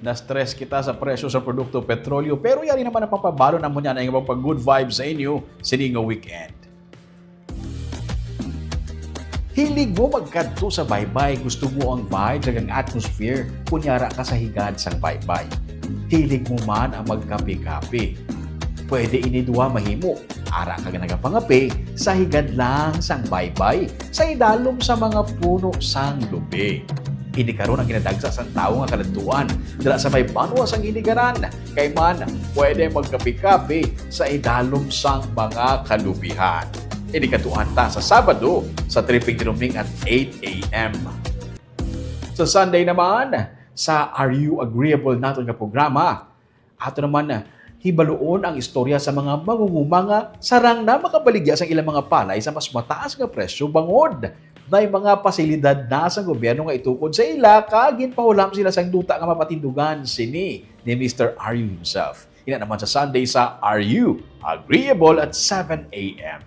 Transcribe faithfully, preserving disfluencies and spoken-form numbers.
Na-stress kita sa presyo sa produkto petrolyo, pero yari naman ang papabalon namo niya na nga magpa-good vibes sa inyo sini nga weekend. Hilig mo magkadto sa baybay, gusto mo ang vibe kag ang atmosphere, kunyara ka sa higad sang baybay. Hilig mo man ang magkape-kape. Pwede ini duha mahimo. Ara ka nga nagapangape sa higad lang sang baybay, sa idalom sa mga puno sang lubi. Ini karon ang ginadagsa sang tawo nga kaladtuan dira sa may banwa sang Iligaran, kay man pwede magkape-kape sa idalom sang mga kalubihan. Ini kadtuan ta sa Sabado sa Tripping Diruming at eight a.m. Sa Sunday naman, sa Are You Agreeable naton nga programa, ato naman, ah, hibaluon ang istorya sa mga mangunguma nga sarang na makabaligya sang ilang mga palay sa mas mataas nga presyo bangod may mga pasilidad na sang gobyerno nga itukod sa ila kag ginpahulam sila sang duta nga mapatindugan sini ni Mister Aryu himself. Ina naman sa Sunday sa Are You Agreeable at seven a.m.